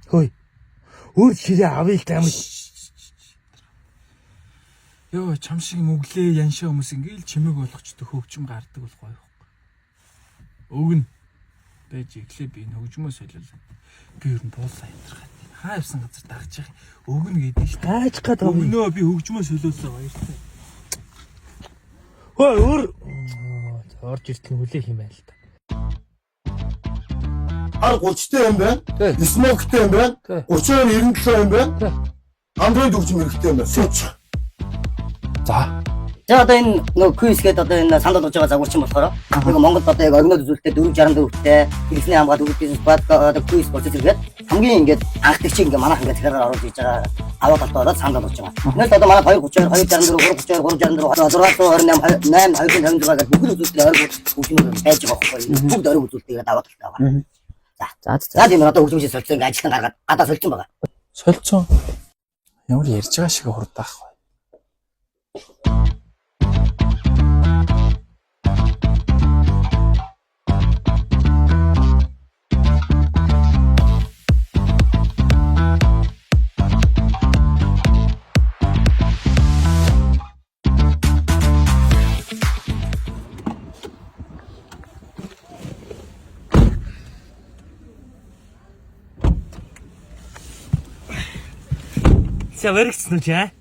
Хөөе. Өөр ширээ авъя л та юм. Йоо, чам шиг мөглөө яншаа хүмүүс ингээл чимээг болгочтой хөгжим гардаг бол гоё байхгүй. Өгнө. Байж иглээ би энэ хөгжмөө солиулаа. Би ер нь буулаа ядрахад. Хаа явсан газар дагж явах. Өгнө гэдэг шүү дээ. Гайж гад байгаа. Өгнөө би хөгжмөө солиулаа баяртай. Хөөе өөр орж иртэл нь хүлээх юм байна л та. Хар 30-тай юм байна. Smoke-тэй юм байна. 32 97 юм байна. Android хөгжим хэрэгтэй юм байна. Сууч. За. За одоо энэ нөгөө quiz гэдэг одоо энэ санал болгож байгаа загварчин болохоор нэг Монголд одоо яг оргинол үзүүлэлтээ 464-тэй хэрэгсний хамгаалт үйл бизнес бад одоо quiz процесс гэдэг хамгийн ингээд анхдагчийг ингээд манайх ингээд захиалгаар оруулж хийж байгаа аваа талтай ороод санал болгож байгаа. Энэс одоо манай 232 264 332 364 628 8 256 гэдэг бүгд үзүүлэлтээ ориг хөгжмөр байж байгаа байхгүй юу? Бүгд ориг үзүүлэлтээ даваа талтай байгаа. За. За тийм одоо хөгжмөшөө солилцоо ингээд ажилтан гаргаад гадаа солилцсон байгаа. Солилцсон. Ямар ярьж байгаа шиг хурдаах вэ? За баригдсан уу чи аа?